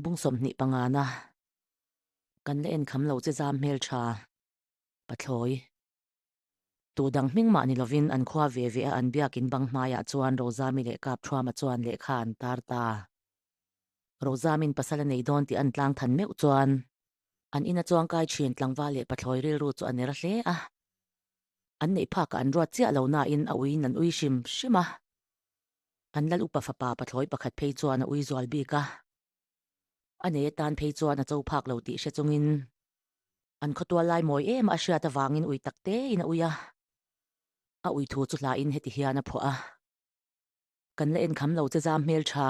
Bung 25 na kan la en kham lo che zam hmel tha pathlawi. Tu dang hming mah ni lovin an khua ve ve a an biakin bang hmaiah chuan Rozami leh Kapthuama chuan lehkha an tar ta. Rozamin pasal a nei dawn tih an tlang than meuh chuan an ina chuangkai thin tlangval leh pathlawi rilru chu a nera hle a. An neih phakah an ruat chiah lo nain a uiin an ui hrim hrim a. An lal upa fapa pathlawi pakhat phei chuan a ui zual bik a. A nei atan phei chuan a cho phak lo tih hre chungin an khawtual lai mawi em a hriat avangin ui tak tein a ui a. A ui thu chu hlain heti hian a phuah a. Kan la enkham lo che zam hmel tha.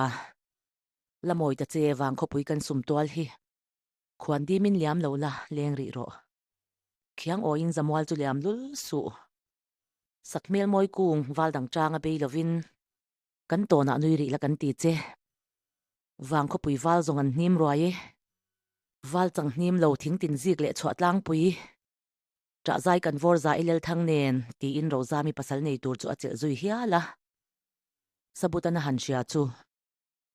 La mawi ta che vang khawpui kan sum tual hi. Khuan dimin liam lo la leng rih rawh. Khiang awiin zamual chu liam lul suh. Sak hmel mawi kung val dang changa bei lovin kan tawnah nui rih la kan ti che. Vang khawpui val zawng an hnim ruai e. Val chang hnim lo thing tin zik leh chhuah tlangpui. Ṭah zai kan vawr za i lel thang nen tiin Rozami pasal nei tur chu a chelh zui hial a. Sabutana han hria chu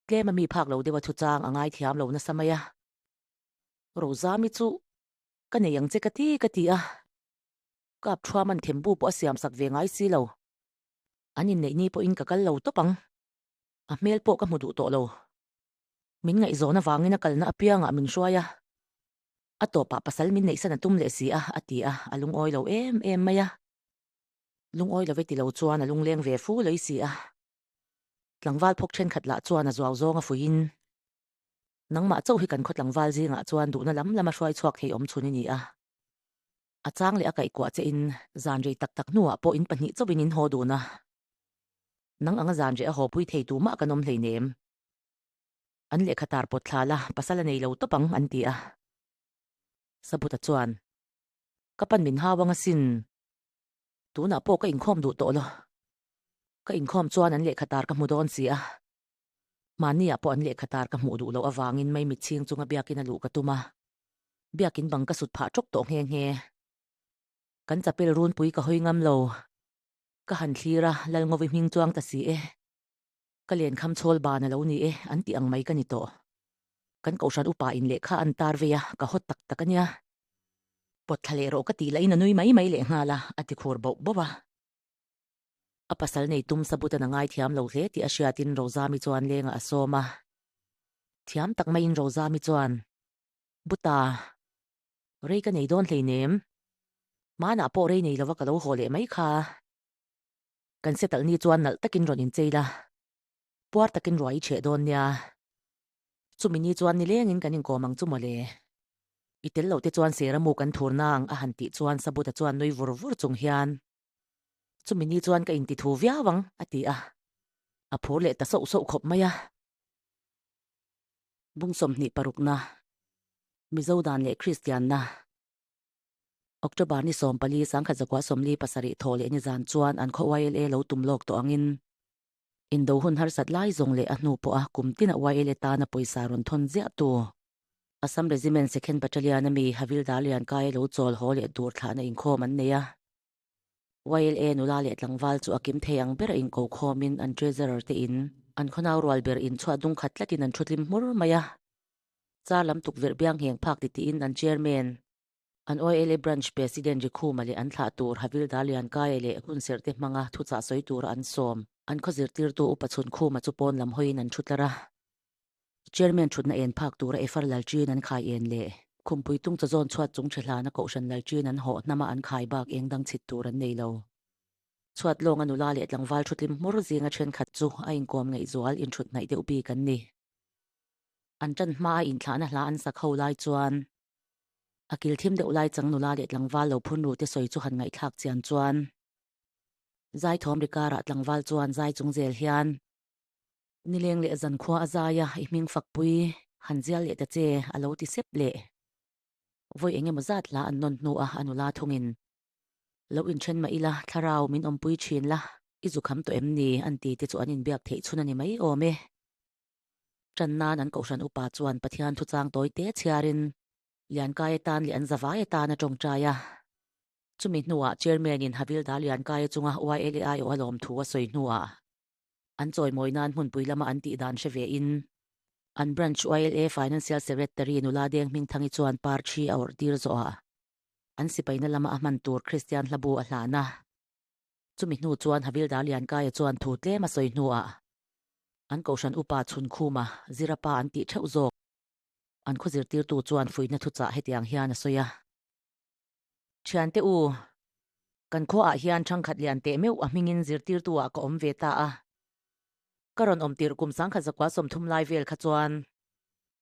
tlem a mi phak lo deuh a thuchang a ngaithiam lo nasa mai a. Rozami chu ka nei ang che ka ti ka ti a. Kap thuam an thembu pawh a siam sak ve ngai si lo. An inneih ni pawhin ka kal lo tawp ang. A hmel pawh ka hmu duh tawh lo. Min ngaihzawn avangin a kalna apiangah min hruai a. A tawpah pasal min neihsan a tum leh si a, a ti a, a lungawi lo em em mai a. Lungawi lo ve ti lo chuan a lungleng ve fu lei si a. Tlangval phawk thenkhat lah chuan a zuau zawng a fuihin, Nangmah chauh hi kan khaw tlangval zingah chuan duhna lam lama hruai chhuak thei awm chhun i ni a. A chang leh a kaihkuah che in zan rei tak tak hnuah pawh in pahnih chauhin in haw dun a. Nang anga zan reh a haw pui thei tu mah kan awm hleinem. An lehkha tar pawt thla la, pasal a nei lo tawp ang an ti a. Sabuta chuan, Ka pan min hau ang asin. Tunah pawh ka inkhawm duh tawh lo. Ka inkhawm chuan an lehkha tar ka hmu dawn si a. Mahniah pawh an lehkha tar ka hmuh duh loh avangin mei mitchhing chunga biakin a luh ka tum a. Biakin bang ka sut phah ṭawk tawh nghe nghe. Kan chapel runpui ka hawi ngam lo. Ka han thlir a, Lalngovi hming chuang ta si e. Ka lenkham chhawl ban a lo ni e, an tih ang mai ka ni tawh. Kan kohhran upa in lehkha an tar vei a, ka hawt tak tak a nia. Pawt thla leh rawh ka tih lahin a nui mai mai lehnghal a, a ti khur bauh bauh a. A pasal nei tum Sabutan a ngaithiam lo hle tih a hriatin Rozami chuan lengah a sawm a. Thiam tak maiin Rozami chuan, Buta, rei ka nei dawn hleinem. Hmanah pawh rei nei lova ka lo haw leh mai kha. Kan settle ni chuan nalh takin rawn inchei la, puar takin ruai i chheh dawn nia. Chumi ni chuan nilengin kan inkawm ang chu mawle. I tel loh te chuan seramu kan thur nang a han tih chuan Sabuta chuan nui vur vur chung hian, Chumi ni chuan ka inti thu viau ang, a ti a. A phur leh ta soh soh khawp mai a. Bung 26 na, Mizo dan leh Kristianna. October ni 14 1947 thawh leh nizan chuan an khaw YLA lo tum lawk tawh angin indo hun harsat lai zawng leh a hnu pawha kum tina YLA tana pawisa rawn thawn ziah tu Assam Regiment Second Battalion a mi Havildar Liankaia lo chawl haw leh dur thlahna inkhawm an nei a. YLA nula leh tlangval chu a kim thei ang ber a inko khawmin an Treasurer te in an khawnau rual ber in chhuah dung khat tlatin an thutlim hmur mai a. Char lam tukverh biang ngheng phak titiin an Chairman, an YLA Branch President Rikhuma leh an thlah tur Havildar Liankaia leh hunserh te hmanga thuchah sawi tura an sawm. An khaw zirtirtu Upa Chhunkhuma chu pawn lam hawiin an thu tlar a. Chairman thutna en phak tura Efar Lalṭin an khai en leh Khumpui tung chaw zawn chhuat chung ṭhe hlana Kohhran Lalṭin an hawh hnama an khai bak eng dang chhit tur an nei lo. Chhuat lawnga nula leh tlangval thutlim hmur zinga ṭhenkhat chu a inkawm ngaihzual inthut hnaih deuh bik an ni. An ṭan hma a inthlahna hla an sak ho lai chuan a kil thim deuh lai chang nula leh tlangval lo phun ru te sawi chu han ngaihthlak chian chuan Zaithawm ri karah tlangval chuan zai chung zel hian Nileng leh zankhua a zai a, i hming fakpui han zial leh ta che a lo ti sep leh. Vawi eng emaw zat hla an nawn hnu a a nula thungin Lo inthen mah ila thlarau min awmpui thin la, i zu kham tawh em ni an ti te chu an inbiak theih chhun a ni mai awm e. Ṭan nan an kohhran upa chuan Pathian thuchang tawi te chhiarin Liankai atan leh an zavai atan a ṭawngṭai a. Chumi hnuah Chairman-in Havildar Liankaia chunga YLAI aw a lawm thu a sawi hnuah an chawimawi nan hmunpui lama an tih dan hre ve in. An Branch YLA Financial Secretary nula Deng Hmingthangi chuan par thi a awrh tir zawh a, an sipaina lama a hman tur Kristian hlabu a hlan a. Chumi hnu chuan Havildar Liankaia chuan thu tlem a sawi hnuah an Kohhran upa Chhunkhuma Zirapa an tih theuh zawk an khaw zirtirtu chuan fuihna thuchah hetiang hian a sawi a. Thiante u, kan khuaah hian thangkhat lian teh meuh a hmingin zirtirtu ah ka awm ve ta a. Ka rawn awm tirh kum 1930 lai vel kha chuan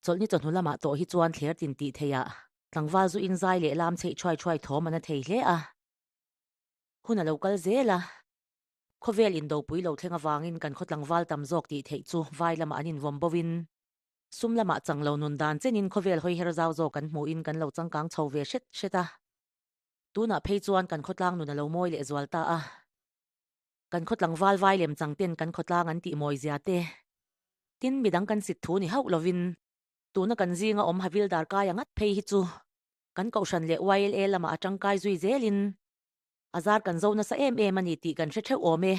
chawlhni chawhnu lamah tawh hi chuan thler tin tih theihah tlangval zu inzai leh lam chheih thuai thuai thawm an a thei hle a. Hun a lo kal zel a, khawvel indopui lo thleng avangin kan khaw tlangval tam zawk tih theih chu vai lamah an invawm bo in sum lamah chang lo nun dan chenin khawvel hawi her zau zawk kan hmuhin kan lo changkang chho ve hret hret a. Tunah phei chuan kan khawtlang nun a lo mawi leh zual ta a. Kan khaw tlangval vai lem chang ten kan khawtlang an tih mawi zia te. Tin, midang kan sit thu ni hauh lovin tuna kan zinga awm Havildar kaia ngat phei hi chu kan Kohhran leh YLA lamah a tangkai zui zelin a zar kan zo nasa em em a ni tih kan hre theuh awm e.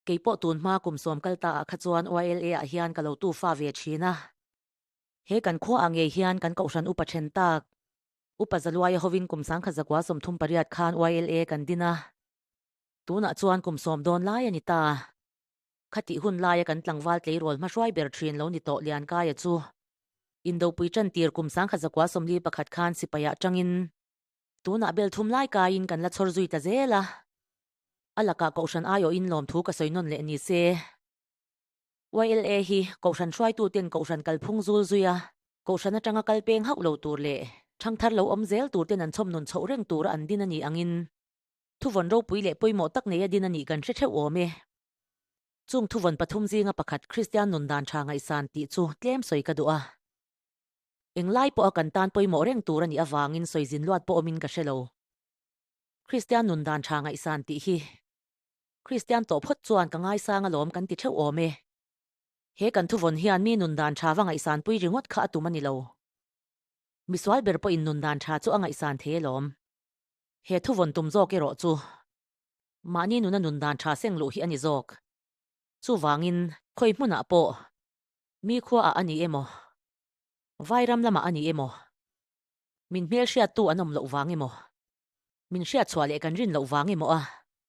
Kei pawh tun hma kum sawm kal ta ah kha chuan YLA ah hian ka lo tu fa ve thin a. He kan khua ah ngei hian kan Kohhran upa then tak Upa Zaluaia hovin kum 1938 khan YLA kan din a. Tunah chuan kum sawm dawn lai a ni ta. Khatih hun laia kan tlangval tleirawl hmahruai ber thin lo ni tawh Liankaia chu Indopui ṭantir kum 1941 khan sipaiah ṭangin tunah bel thum lai kaiin kan la chhawr zui ta zel a. A lakah Kohhran aiawhin lawmthu ka sawi nawn leh ni se. YLA hi Kohhran hruaituten Kohhran kalphung zul zui a, Kohhran aṭanga kal peng hauh lo tur leh ṭhangthar lo awm zel turten an chhawm nun chhoh reng tura an din a nih angin thuvawn ropui leh pawimawh tak nei a din a nih kan hre theuh awm e. Chung thuvawn pathum zinga pakhat Kristian nun dan tha ngaihsan tih chu tlem sawi ka duh a. Englai pawha kan tan pawimawh reng tur a nih avangin sawi zin luat pawh awmin ka hre lo. Kristian nun dan tha ngaihsan tih hi Kristian tawh phawt chuan ka ngaisang alawm kan ti theuh awm e. He kan thuvawn hian mi nun dan tha va ngaihsan pui ringawt kha a tum a ni lo. Misual ber pawhin nun dan tha chu a ngaihsan thei alawm. He thuvawn tum zawk erawh chu mahni nuna nun dan tha seng luh hi a ni zawk. Chuvangin, khawi hmunah pawh, mi khuaah a ni emaw, vairam lamah a ni emaw, min hmelhriattu an awm loh vang emaw, min hriatchhuah leh kan rin loh vang emaw a,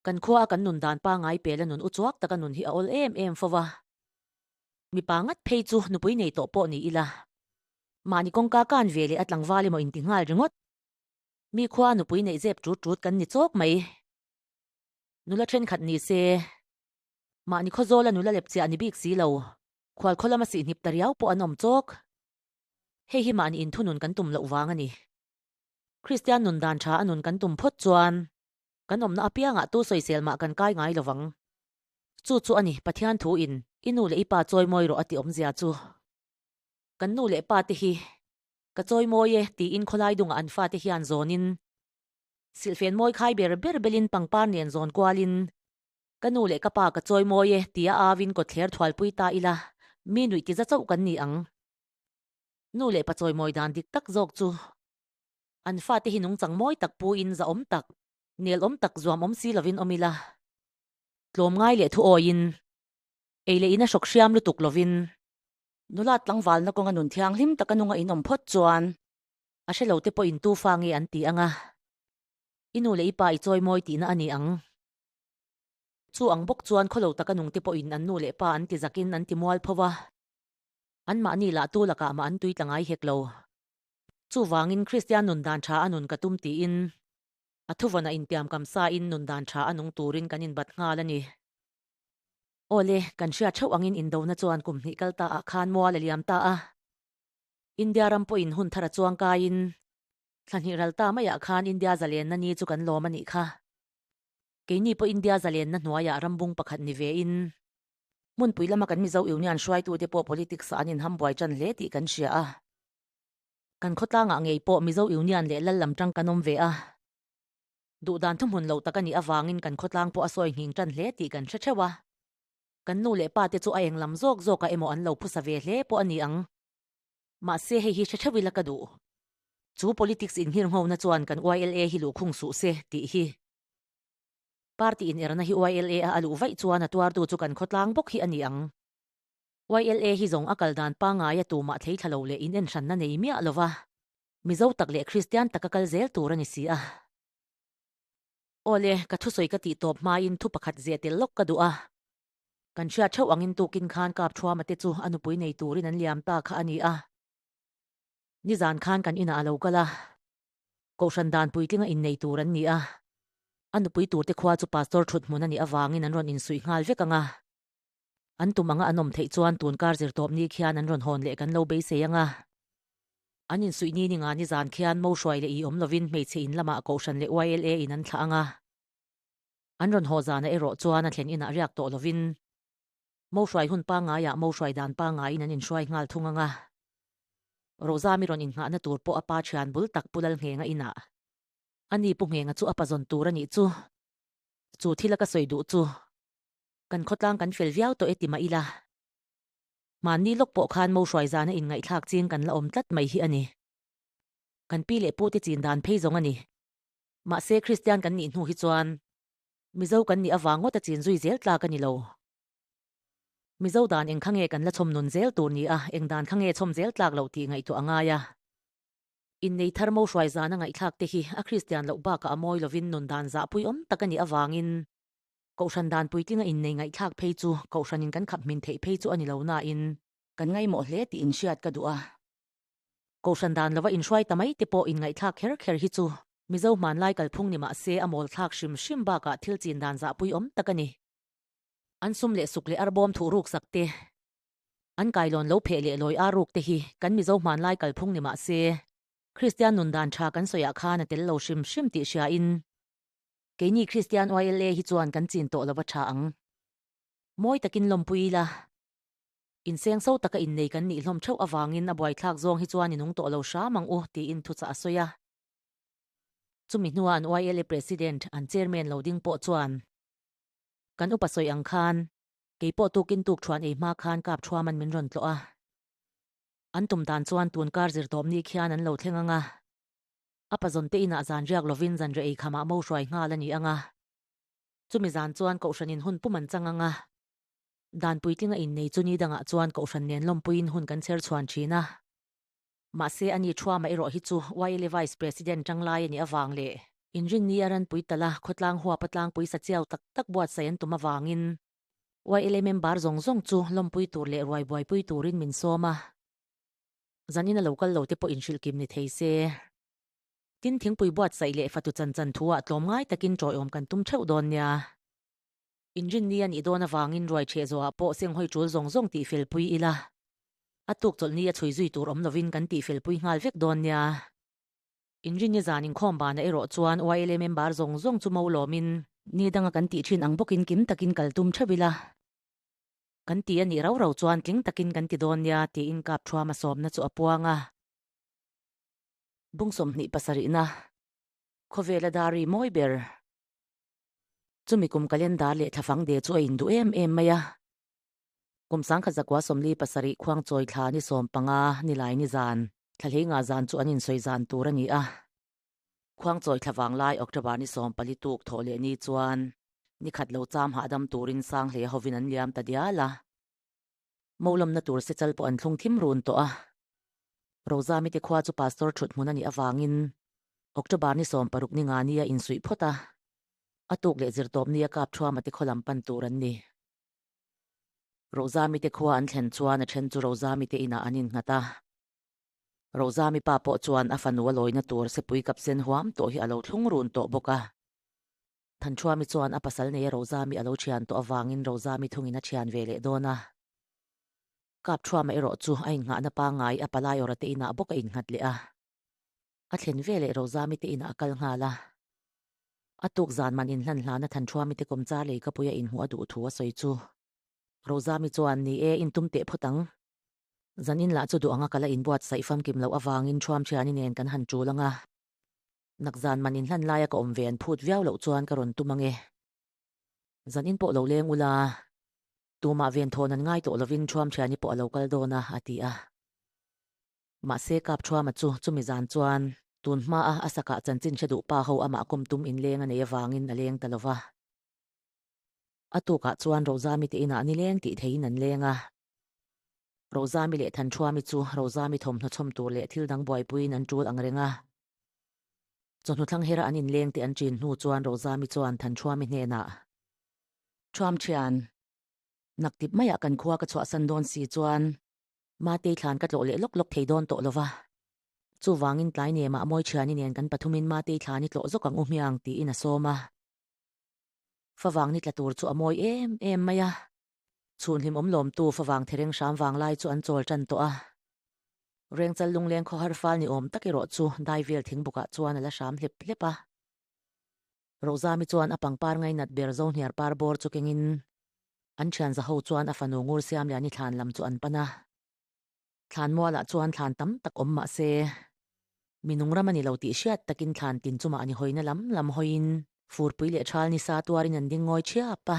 kan khuaa kan nun dan pangai pela nun uchuak taka nun hi a awl em em fo va. Mipa ngat phei chu nupui nei tawh pawh ni ila, mahni kawngka kan ve leh a tlangval emaw inti nghal ringawt. Mi khua nupui neih zep ṭut ṭut kan ni chawk mai. Nula ṭhenkhat ni se, mahni khawzawla nula lep chiah ni bik si lo, khual khaw lama sihhnip ta riau pawh an awm chawk. Hei hi mahni inthunun kan tum loh vang a ni. Kristian nun dan ṭha a nun kan tum phawt chuan kan awmna apiangah tu sawisel mah kan kai ngai lovang. Chu chu a ni Pathian thu in i nu leh i pa chawimawi rawh a ti awmzia chu. Kan nu leh pa te hi Ka chawi mawi e, tiin khawlai dungah an fate hian zawnin silhfen mawi khai ber ber belin pangpar nen zawn kualin ka nu leh ka pa ka chawi mawi e tia auin kawtthler thualpui ta ila mi nuih ti za chauh kan ni ang. Nu leh pa chawi mawi dan dik tak zawk chu an fate hi nungchang mawi tak puin zahawm tak, nelawm tak zuamawm si lovin awm ila tlawm ngai leh thu awiin ei leh in a hrawk hriam lutuk lovin Nula tlangvalna kawnga nun thianghlim taka nunga in awm phawt chuan a hre lo te pawh in tu fa nge an ti ang a, i nu leh i pa i chawi mawi tihna a ni ang. Chu ang bawk chuan khawlo taka nung te pawhin an nu leh pa an ti zakin an ti mual pho va, anmahni lah tu lakah mah an tui tla ngai hek lo. Chuvangin Kristian nun dan tha a nun ka tum tiin a thuvawnah intiamkam sain nun dan tha a nung turin kan inbat nghal a ni. Awle, kan hriat theuh angin indona chuan kum hnih kal ta ah khan mual a liam ta a. India ram pawhin hun thar a chuang kaiin, thla hnih ral ta maiah khan India zalenna ni chu kan lawm a nih kha. Keini pawh India zalenna hnuaiah rambung pakhat ni vein, hmunpui lama kan Mizo Union hruaitute pawh politics ah an inham buai tan hle tih kan hria a. Kan khawtlangah ngei pawh Mizo Union leh lal lam tang kan awm ve a. Duhdan thuhmun lo tak a nih avangin kan khawtlang pawh a sawi nghing tan hle tih kan hre theuh a. Kan nu leh pa te chu a eng lam zawk zawkah emaw an lo phusa ve hle pawh a ni ang. Mahse hei hi hre theuh ila ka duh. Chu politics inghirnghona chuan kan YLA hi luhkhung suh se tih hi. Party inerna hi YLA a a luh vaih chuan a tuartu chu kan khawtlang bawk hi a ni ang. YLA hi zawng a kal dan pangngaia tumah thei thla lo leh in en hranna nei miah lova Mizo tak leh Kristian taka kal zel tur a ni si a. Awle, ka thusawi ka tih tawp hmain thu pakhat zeh tel lawk ka duh a. Kan hriat theuh angin tukin khan Kap Thuama te chu a nupui nei turin an liam ta kha a ni a. Nizan khan kan inah a lo kal a. Kohhran dan puitlinga innei tur an ni a. A nupui turte khua chu Pastor thut hmun a nih avangin an rawn insuih nghal vek ang a. An tum anga an awm theih chuan tun kar zir tawp ni khian an rawn hawn leh kan lo beisei ang a. An insuih ni ninga nizan khian mo hruai leh i awm lovin hmeichhe in lamah Kohhran leh YLA in an thlah ang a. An rawn haw zana erawh chuan a thlen inah riak tawh lovin mo hruai hun pangngaiah mo hruai dan pangngaiin an inhruai nghal thung ang a. Rozami rawn innghahna tur pawh a pa thian bul tak Pu Lalnghenga inah a ni Pu Nghenga chu a pa zawn tur a nih chu. Chu thila ka sawi duh chu kan khawtlang kan fel viau tawh e ti mah ila. Mahni lawk pawh khan mo hruai zana inngaihthlak ching kan la awm tlat mai hi a ni. Kan pi leh pute chin dan phei zawng a ni. Mahse Kristian kan nih hnu hi chuan Mizo kan nih avang ngawt a chin zui zel tlak a ni lo. Mizo dan eng kha nge kan la chhawm nun zel tur ni a, eng dan kha nge chhawm zel tlak loh tih ngaihtuah a ngai a. Innei thar mo hruai zana ngaihthlak te hi a Kristian loh bakah a mawi lovin nun dan zahpui awm tak a nih avangin Kohhran dan puitlinga innei ngaihthlak phei chu Kohhranin kan khap hmin theih phei chu a ni lo nain kan ngaimawh hle tih inhriat ka duh a. Kohhran dan lova inhruai ta mai te pawh inngaihthlak kher kher hi chu Mizo hmanlai kalphung ni mah se a mawl thlak hrim hrim bakah thil chin dan zahpui awm tak a ni. An sum leh suk leh arbawm thuh ruk sak te, an kailawn lo pheh leh lawi ar ruk te hi kan Mizo hmanlai kalphung ni mah se Kristian nun dan tha kan sawiah khan a tel lo hrim hrim tih hriain keini Kristian YLA hi chuan kan chin tawh lova tha ang. Mawi takin lawmpui ila. Inseng so taka innei kan nih hlawm theuh avangin a buaithlak zawng hi chuan i nung tawh lo hram ang u, tiin thuchah a sawi a. Chumi hnua an YLA President, an Chairman lo ding pawh chuan, Kan upa sawi ang khan, kei pawh tukin tuk thuan ei hma khan kap thuaman min rawn tlawh a. An tum dan chuan tun kar zir tawp ni khian an lo thleng ang a. A pazawn te inah zan riak lovin zanriah ei khamah mo hruai nghal a ni ang a. Chumi zan chuan Kohhranin hun pum an chang ang a. Dan puitlinga innei chu ni dangah chuan Kohhran nen lawmpuiin hun kan chher chhuan thin a. Mahse ani Thuama erawh hi chu YLA Vice President tanglai a nih avang leh inrinni a ranpui tala khawtlang huapa tlangpui sa chiau tak tak buatsaih an tum avangin YLA member zawng zawng chu lawmpui tur leh ruai buaipui turin min sawm a. Zanin a lo kal lo te pawh inhrilh kim ni thei se. Tin thingpui buatsaih leh fatu chan chan thu-ah tlawmngai takin tawiawm kan tum theuh dawn nia. Inrinni a nih dawn avangin ruai ṭheh zawhah pawh senghawi ṭul zawng zawng tihfelpui ila, a tuk chawlhni a chhui zui tur awm lovin kan tihfelpui nghal vek dawn nia. Inrinni zan inkhawm banah erawh chuan YLA member zawng zawng chu mo lawmin ni danga kan tih ṭhin ang bawkin kim takin kal tum ṭheuh ila, kan ti a nih rau rau chuan tling takin kan ti dawn nia tiin kap ṭhuama sawmna chu a puang a. Bung 27na khawvela dari mawi ber. Chumi kum calendar leh thlafang de chu a induh em em mai a. Kum 1947 khuangchawi thla ni 15 nilai ni zan, thlahlei nga zan chu an insawi zan tur a ni a. Khuangchawi thla vanglai October ni 14 tuk thawh leh ni chuan ni khat lo cham hahdam turin Sanghlei hovin an liam ta dial a. Mawlawmna tur sechal pawh an thlung thim run tawh a. Rozami te khua chu pastor thut hmun a nih avangin October ni 60 ni nga nia insuih phawt a, a tuk leh zirtawp nia kap thuama te khaw lam pan tur an ni. Rozami te khua an thlen chuan a then chu Rozami te inah an innghat a. Rozami pa pawh chuan a fanu a lawina tur sepui kap sen huam tawh hi a lo thlung run tawh bawk a. Thanṭhuami chuan a pasal neia Rozami a lo ṭhian tawh avangin Rozami thungin a ṭhian ve leh dawn a. Kapṭhuama erawh chu a innghahna pangngai a palai awra te inah bawk a innghat leh a. A thlen ve leh Rozami te inah a kal nghal a. A tuk zan man inhlan hlana Thanṭhuami te kawmchar leikapui a inhmuh a duh thu a sawi chu. Rozami chuan, Ni e, intum teh phawt ang. Zan in lah chu duh anga ka la inbuatsaih famkim loh avangin Ṭhuamṭhiani nen kan han ṭul ang a. Nakzan man inhlan laia ka awm ve an phut viau loh chuan ka rawn tum ange. Zan in pawh lo leng ula, tumah ven thawn an ngai tawh lovin Thuam thiani pawh a lo kal dawn a, a ti a. Mahse Kap Thuama chu chumi zan chuan tun hmaa a sakah chanchin hre duh pa ho amah kawm tum inleng a nei avangin a leng ta lova. A tukah chuan Rozami te inah nileng tih theiin an leng a. Rozami leh Thanṭhuami chu Rozami thawmhnaw chhawm tur leh thil dang buaipuiin an ṭul ang reng a. Chawhnu thlang hera an inleng tih an ṭin hnu chuan Rozami chuan Thanṭhuami hnenah, Ṭhuam ṭhian, naktip maiah kan khua ka chhuahsan dawn si chuan Matei thlan ka tlawh leh lawk lawk thei dawn tawh lo va. Chuvangin tlai nemah Mawi ṭhiani nen kan pathumin Matei thlan i tlawh zawk ang u hmiang tiin a sawm a. Favang ni tla tur chu a mawi em em mai a. Chhunhlim awm lawmtu favang thereng hram vang lai chu an chawl tan tawh a. Rengchal lungleng khawhar fal ni awm tak erawh chu dai vel thingbukah chuan a la hram hlep hlep a. Rozami chuan a pangpar ngainat ber Zohniar par bawr chu kengin an thian zaho chuan a fanu ngur siam liani thlan lam chu an pan a. Thlan mualah chuan thlan tam tak awm mah se, mi nung ram a ni lo tih hriat takin thlan tin chu mahni hawina lam lam hawiin furpui leh thal ni sa tuarin an ding ngawi thiap a.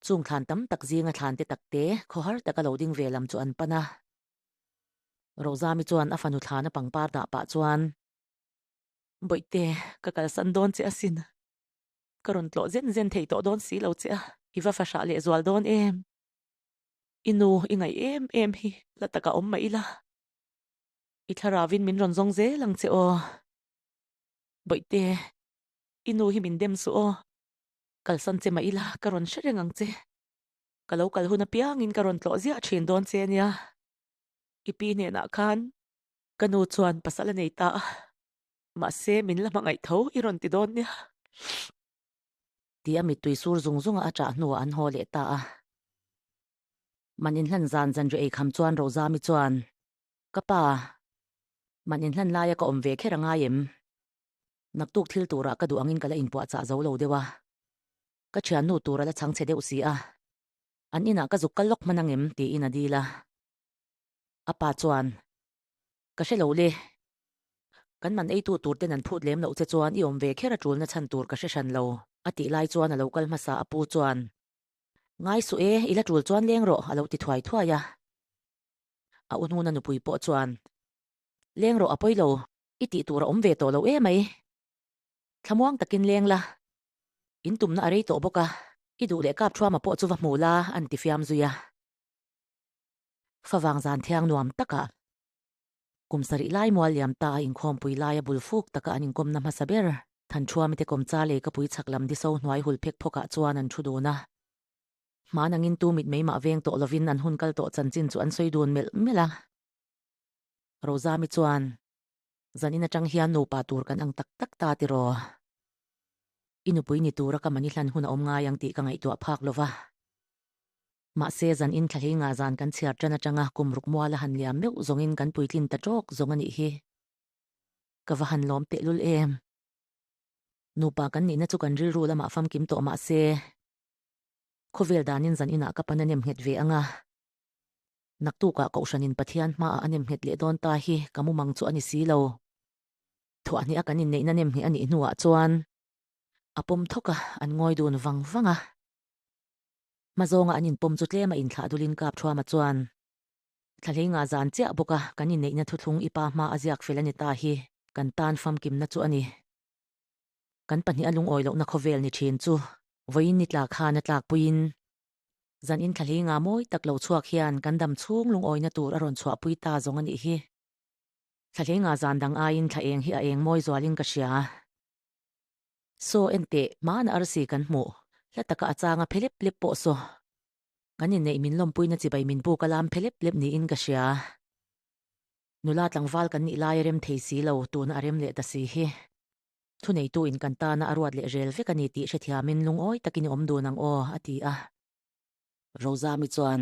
Chung thlan tam tak zinga thlan te tak te khawhar taka lo ding ve lam chu an pan a. Rozami chuan a fanu thlana pangpar dah pah chuan, Bawihte, ka kalsan dawn che asin. Ka rawn tlawh zen zen thei tawh dawn si lo che a, i va fahrah lehzual dawn em? I nu i ngaih em em hi la taka awm mah ila, i thlarauin min rawn zawng zel ang che aw. Bawihte, i nu hi min dem suh aw. Kalsan che mah ila ka rawn hre reng ang che. Ka lo kal hun apiangin ka rawn tlawh ziah thin dawn che ania. I pi hnenah khan ka nu chuan pasal a nei ta a, mahse min la hmangaih tho i rawn ti dawn nia. Tia mittui sur zung zunga a ṭah hnuah an haw leh ta a. Man inhlan zan zan ri eikham chuan Rozami chuan, Ka pa, man inhlan laia ka awm ve kher a ngai em? Naktuk thil turah ka duh angin ka la inpuahchah zo lo deuh a. Ka ṭhiannu tur a la chhang chhe deuh si a. An inah ka zuk kal lawk hman ang em? tiin a dil a. A pa chuan, Ka hre lo le. Kan man eitu tur ten an phut lem loh che chuan i awm ve kher a ṭulna chhan tur ka hre hran lo, a tih lai chuan a lo kal hmasa a pu chuan, Ngai suh e, i la ṭul chuan leng rawh, a lo ti thuai thuai a. A u hnuna nupui pawh chuan, Leng rawh a pawi lo, i tih tur a awm ve tawh lo emai. Thlamuang takin leng la. In tumna a rei tawh bawk a, i duh leh kap thuama pawh chu va hmu la, an ti fiam zui a. Favang zan thiang nuam takah kum sarih lai mual liam ta a inkhawmpui laia bul fuk taka an inkawmna hmasa ber Thanṭhuamite kawmcha lei ka pui chhak lam diso hnuai hul phek phawkah chuan an thu dun a. Hman angin tu mit mei mah veng tawh lovin an hun kal tawh chanchin chu an sawi dun melh melh a. Rozami chuan, Zanin atang hian nupa tur kan ang tak tak ta tiraw? I nupui ni tura ka mani hlan hun a awm ngai ang tih ka ngaihtuah phak lova. Mahse zan in thla hlei nga zan kan chhiar tan atanga kum ruk mual a han liam meuh zawngin kan puitlin ta tawk zawng a nih hi. Ka va han lawm tehlul em. Nupa kan nihna chu kan rilru lamah famkim tawh mahse khawvel danin zan inah ka pan a nem nghet ve anga. Naktukah Kohhranin Pathian hmaah a nem nghet leh dawn ta hi ka mumang chu a ni si lo. Thuahhnih a kan inneihna nem ngheh a nih hnuah chuan a pawm thawk a, an ngawi dun vang vang a. Hma zawnga an inpawm chu tlem a inthlah dulin Kap Thuama chuan, Thlahlei nga zan chiah bawk a kan inneihna thuthlung i pa hma a ziak fel a ni ta hi kan tan famkimna chu a ni. Kan pahniha lungawi lohna khawvel ni thin chu vawiin ni tla khan a tlakpuiin Zan in thlahlei nga mawi tak lo chhuak hian kan dam chhung lungawina tur a rawn chhuahpui ta zawng a nih hi. Thlahlei nga zan dang aiin thla eng hi a eng mawi zualin ka hria. Saw enteh, hmana arsi kan hmuh, hla taka a changa phe lep lep pawh saw. Kan inneih min lawmpuina chibai min buk a lam phe lep lep niin ka hria. Nula tlangval kan nih lai a rem thei si lo, tuna a rem leh ta si hi. Thuneitu in kan tana a ruat leh rel vek a ni tih hrethiamin lungawi takin i awm dun ang aw, a ti a. Rozami chuan,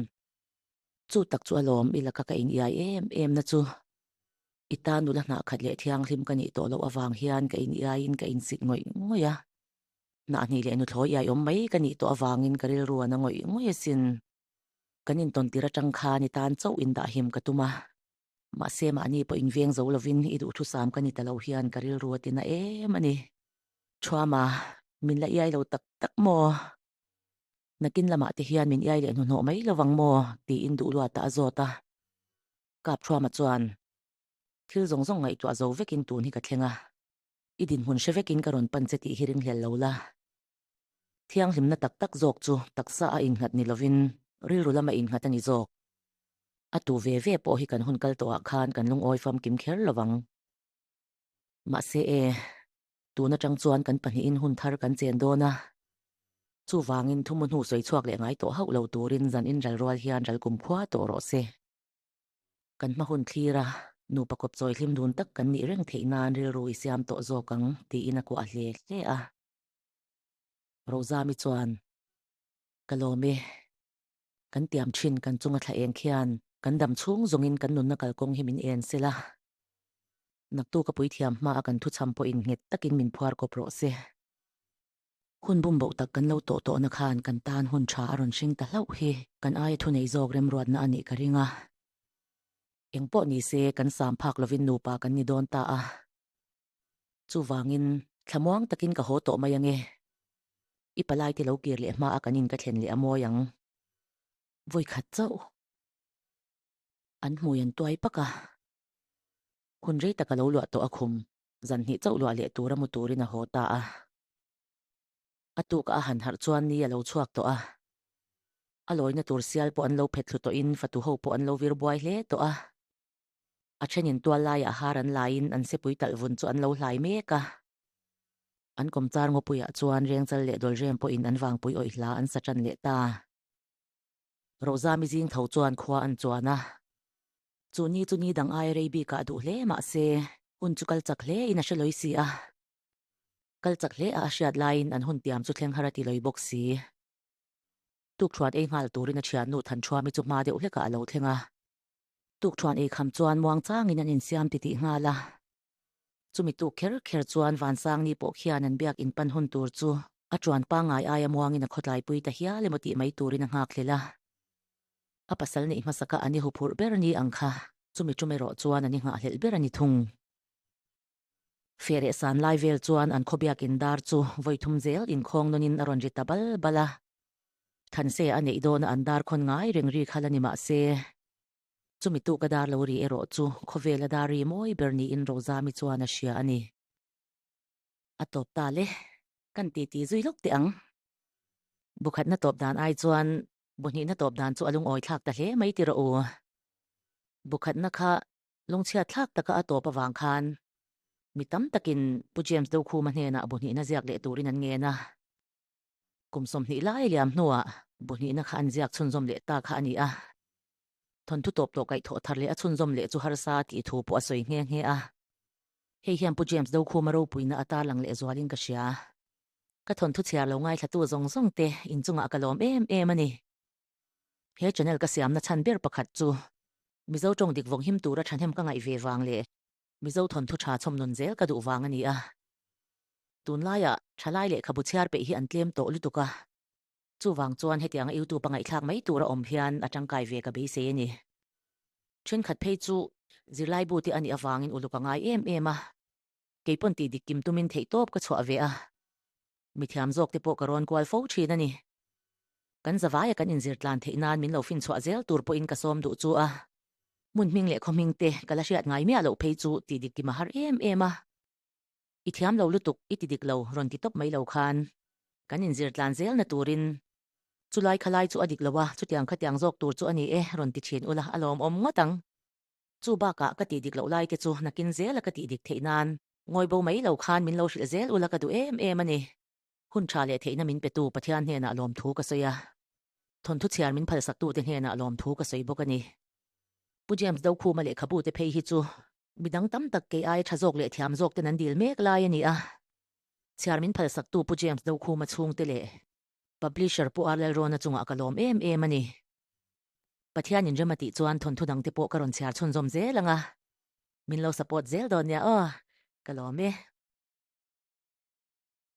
Chu tak chu alawm i laka ka in iai em em na chu. I tan nula hnah khat leh thianghlim ka nih tawh loh avang hian ka in iaiin ka insit ngawih ngawih a. Hnahnih leh nuthlawi iai awm mai ka nih tawh avangin ka rilru a na ngawih ngawih asin. Kan intawntir atang khan i tan chauh indahhim ka tum a. Mahse mahni pawh inveng zo lovin i duhthusam ka ni ta lo hian ka rilru a ti na em a ni. Thuama, min la iai lo tak tak maw? Nakin lamah te hian min iai leh hnuhnawh mai lovang maw? tiin duhluatah a zawt a. Kap Thuama chuan, Thil zawng zawng ngaihtuah zo vekin tun hi ka thleng a. I dinhmun hre vekin ka rawn pan che tih hi ringhlel lo la. Thianghlimna tak tak zawk chu taksa a innghat ni lovin rilru lama innghat a ni zawk. A tu ve ve pawh hi kan hun kal tawhah khan kan lungawi famkim kher lo vang. Mahse e, tun atang chuan kan pahnihin hun thar kan chen dawn a. Chuvangin thumu hnu sawi chhuak leh ngai tawh hauh lo turin zan inral rual hian ral kum khua tawh rawh se. Kan hma hun thlir a, nupa kawp chawi hlim dun tak kan nih reng theih nan rilru i siam tawh zawk ang tiin a kuah hle hle a. Rozami chuan, Ka lawm e, kan tiam thin kan chunga thla eng khian kan dam chhung zawngin kan nunna kalkawng hi min en sela. Naktuk a puithiam hmaa kan thuchham pawhin nghet takin min phuar kawp rawh se. Hun bumboh tak kan lo tawh tawhna khan kan tan hun tha a rawn hring ta hlauh hi kan aia thunei zawk remruatna a nih ka ring a. Engpawh ni se kan sam phak lovin nupa kan ni dawn ta a. Chuvangin thlamuang takin ka haw tawh mai ange. I palai te lo kir leh hma a kan in ka thlen leh a mawi ang. Vawi khat chauh. An hmui an tuai pak a. Hun rei tak a lo luah tawh a khum. Zan hnih chauh luah leh tura mu turin a haw ta a. A tuk a han harh chuan ni a lo chhuak tawh a. A lawina tur sial pawh an lo phet thlu tawhin fatu ho pawh an lo vir buai hle tawh a. A thenin tual laiah har an laiin an sepui talh vun chu an lo hlai mek a. An kawmchar ngawpuiah chuan Rengchal leh Dawlrem pawhin an vangpui awih hla an sa tan leh ta. Rozami zing tho chuan khua an chuan a. Chu ni chu ni dang aia rei bikah duh hle mah se, hun chu kal chak hle in a hre lawi si a. Kal chak hle a a hriat laiin an hun tiam chu thleng har a ti lawi bawk si. Tukṭhuan ei nghal turin a thiannu Thanṭhuami chu hma deuh hlekah a lo thleng a. Tukṭhuan ei kham chuan muang changin an insiam titih nghal a. Chumi tuk kher kher chuan Vansangni pawh khian an biak inpan hun tur chu a ṭuan pangngai aia muangin a khawtlaipui ta hial emaw tih mai turin a nghak hlel a. A pasal neih hmasaka an i huphurh ber ni ang kha, chumi ṭum erawh chuan an i nghahhlelh ber a ni thung. Feh leh san lai vel chuan an khawbiak in dar chu vawi thum zel inkhawng nawnin a rawn ri ta bal bal a. Thanse a neih dawna an dar khawn ngai reng ri kha la ni mah se, chumi tuk a dar lo ri erawh chu khawvela dar ri mawi ber niin Rozami chuan a hria a ni. A tawp ta le, kan titi zui lawk teh ang. Bukhatna tawp dan ai chuan Buhnihna tawp dan chu a lungawi thlak ta hle mai ti rawh u. Bukhatna kha lungchhiat thlak taka a tawp avang khan mi tam takin Pu James Dokhuma hnenah buhnihna ziak leh turin an ngen a. Kum 20 lai liam hnuah buhnihna kha an ziak chhunzawm leh ta kha a ni a. Thawnthu tawp tawh kaihthawh thar leh a chhunzawm leh chu harsa tih thu pawh a sawi nghe nghe a. Hei hian Pu James Dokhuma ropuina a tarlang leh zualin ka hria. Ka thawnthu chhiar lo ngaithlatu zawng zawng te inchungah ka lawm em em a ni. He channel ka siamna chhan ber pakhat chu Mizo tawng dik vawng him tura thahnem ka ngaih ve vang leh Mizo thawnthu tha chhawm nun zel ka duh vang a ni a. Tunlaiah thalai lehkhabu chhiar peih hi an tlem tawh lutuk a. Chuvang chuan hetianga YouTube a ngaihthlak mai tura awm hian a tangkai ve ka beisei a ni. Thenkhat phei chu zirlaibu te a nih avangin uluk a ngai em em a. Kei pawn tih dik kim tumin theih tawp ka chhuah ve a, mithiam zawk te pawh ka rawn kual fo thin a ni. Kan zavaia kan inzir tlan theih nan min lo fin chhuah zel tur pawhin ka sawm duh chu a. Hmun hming leh khaw hming te ka la hriat ngai miah loh phei chu tih dik kim a har em em a. I thiam lo lutuk, i ti dik lo rawn ti tawp mai lo khan kan inzir tlan zel na turin chulai khalai chu a dik lo a, chutiang khatiang zawk tur chu a ni e rawn ti thin ula a lawmawm ngawt ang. Chu bakah ka tih dik loh lai te chu nakin zela ka tih dik theih nan ngawi bo mai lo khan min lo hrilh zel ula ka duh em em a ni. Hun tha leh theihna min petu Pathian hnenah lawmthu ka sawi a, thawnthu chhiar min phalsaktute hnenah lawmthu ka sawi bawk a ni. Pu James Dokhuma lehkhabu te phei hi chu midang tam tak kei aia tha zawk leh thiam zawk ten an dil mek lai a ni a. Chhiar min phalsaktu Pu James Dokhuma chhungte leh Publisher Pu R Lalrawna chungah ka lawm em em a ni. Pathian in rem a tih chuan thawnthu dangte pawh ka rawn chhiar chhunzawm zel ang a, min lo support zel dawn nia aw, ka lawm e.